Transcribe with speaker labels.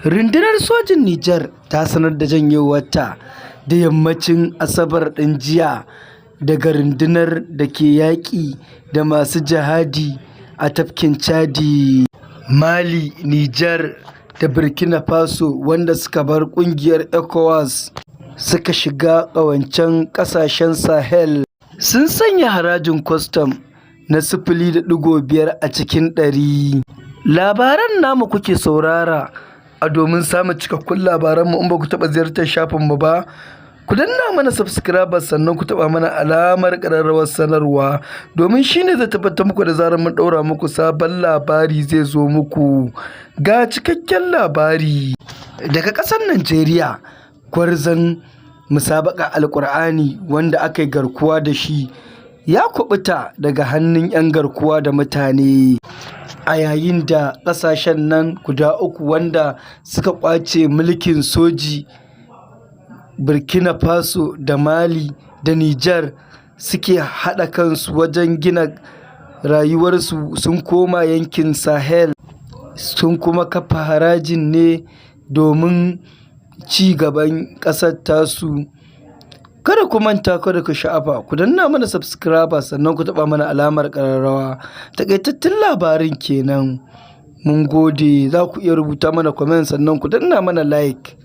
Speaker 1: Rundunar sojin Nijar ta sanar da janyewarta da yammacin Asabar ɗin jiya daga rundunar da ke yaƙi da masu jihadi a tafkin Chadi. Mali, Nijar da Burkina Faso, wanda suka bar ƙungiyar ECOWAS suka shiga ƙawancen ƙasashen Sahel, sun sanya harajin kwastam na 0.5 a cikin ɗari. Labaran namu kuke saurara. A domin samun cikakkun labaranmu, in ba ku taɓa ziyartar shafinmu ba, ku danna mana subscribe, sannan ku taɓa mana alamar ƙararrawar sanarwa, domin shine zai tabbatar muku da zarar mun ɗaura muku sabon labari zai zo muku. Ga cikakken labari daga ƙasar Najeriya: gwarzon musabaƙar Alƙur'ani wanda aka yi garkuwa da shi ya kuɓuta daga hannun 'yan garkuwa da mutane. A yayin da ƙasashen nan guda uku wanda suka ƙwace mulkin soji, Burkina Faso da Mali da Nijar, suke haɗa kansu wajen gina rayuwarsu, sun koma yankin Sahel, sun kuma kafa harajin ne domin ci gaban ƙasar tasu. Kada ku manta, kada ku sha'afa, ku danna mana subscribe, sannan ku taɓa mana alamar ƙararrawa. Taƙaitattun labarin kenan. Mun gode. Za ku iya rubuta mana comment, sannan ku danna mana like.